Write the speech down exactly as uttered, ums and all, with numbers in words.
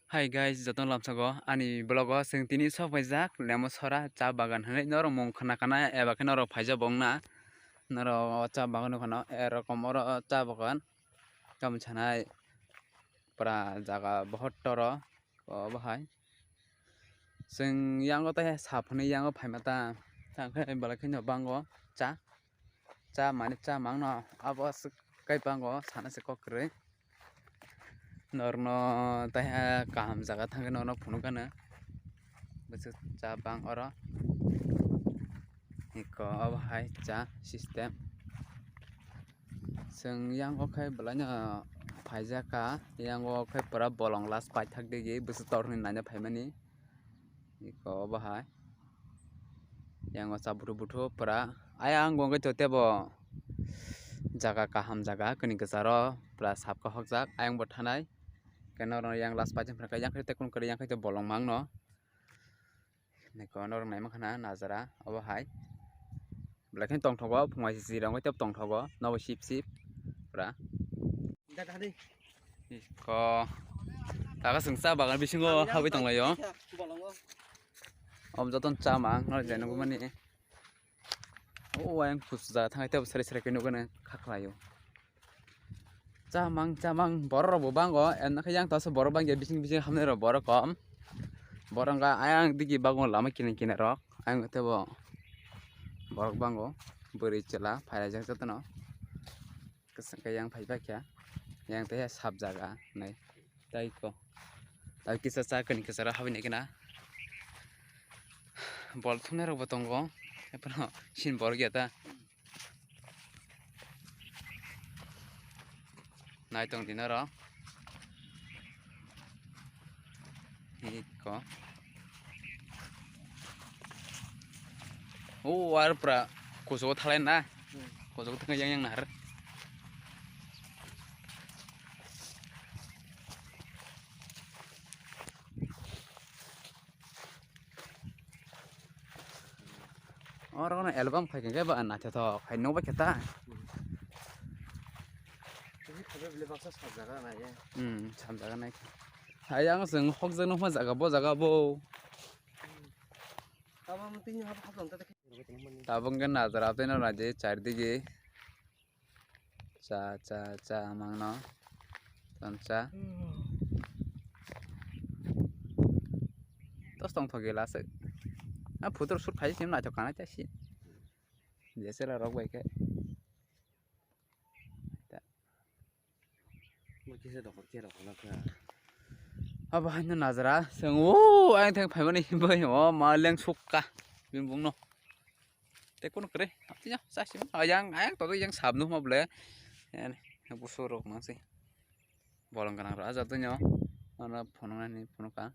Hi guys, jotono lamsago ani vlog o chwng tini sok paijak Lemosora cha bagan hinwi norok mung khna kana eba khe norok phaijak bo wngna norok o cha bagan nukha no erokom oro cha bagan tamo sanai pura jaga bohor toro obo hai chwng yango tei sap hinwi yango phaima ta tangkhe belai kheno bango cha. Cha mani cha mangno abo aswk kai bango sana se kok kwrwi. Norno taiha kaham jaga thangwi norno phunukgano. Bwswk cha bang oro. Iko obo hai cha system. Chwng yango khe bwlaino phaijakha, yango khe pura bolong last paithak digi bwswk torni naina phaimani. Iko obo hai. Yango cha buthu buthu pura. Ayang bo wngkhe totebo jaga kaham jaga kwnwi kwcharo pura sap khe hokjak. Ayang bo thanai. Khe norok yang last paithak phai yang khe tekun kwrwi yang khe bolong mangno. Niko norok naima khana najara obo hai. Belai kheno tongthogo phungai sisi rok tebo tongthogo nobo sip sip pura. Iko taka chwng cha bagan bisingo habwi tonglaio. Om joton cha mang norok jai nukmani. O ayang kusu jaga thangai tebo sari sari khe nukgani khaklaio. Chamang chamang borok rok bo bango, eno khe yang tasa borok bangya bising bising hamnai rok borok kom. Borok wngkha ayang digi bango lama kinar kinar rok ayang tebo borok bango bwrwi chwla phaijak jotono. Kwchwng khe yang phai bakya yang tei sap jaga nai tei ko tei kisa cha kani kisa habini kena bol thumnai rok bo tongo ephano sin borok ya ta. Nai tong di norok. Iko. O ar pura kuchugo thalai na. Kuchugo thangwi yang yang nahar. Oro no album khai khe ba naithothok hai nokbai khe ta. Tini khabe bile baksa sabjaga nai. Hmm, sabjaga nai. Hai ang chwng hokjak nokma jaga bo jaga bo. Tabang tini hap hap nang ta. Tabang khe najra tei no naidi chardigi. Cha cha cha mangno. Ton cha. Tos tong thogi lase. A photo shoot khai sim naithok kana cha si. Jesela rok bai khe. Abo haino najra seng o ayang thang phaimani bai o ma leng sukka bini bungno. Tei kono kre tini cha sim ayang ayang to yang sabno ma ble. Busurok nang si. Bolong ganang rok ajak tongyo. Ano phunuknani phunukha.